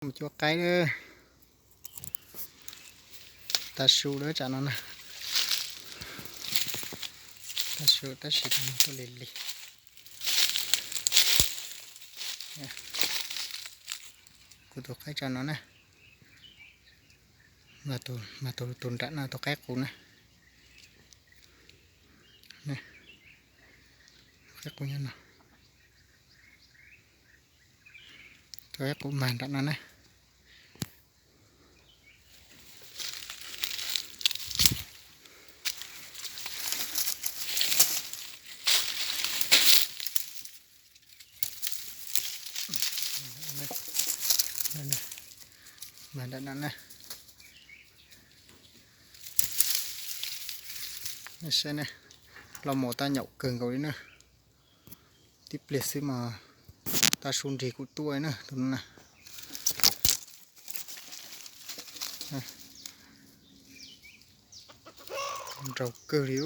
Mus cuab qaib lawm. Tav su lawm tsam no na. Tav su tab sis tuaj lig lig. Kuv tus qaib tsam no na. Mas tus nram no tus qaib qus na. Qaib qus nyob no. Tus qaib qus mas nram no na. Mas nram no na. Saib ne, los mus tau nyaum kawg nkaus li na. Tib pliag xwb mas tav su nrig kuj tuaj na tus no na. Nraug kawg li.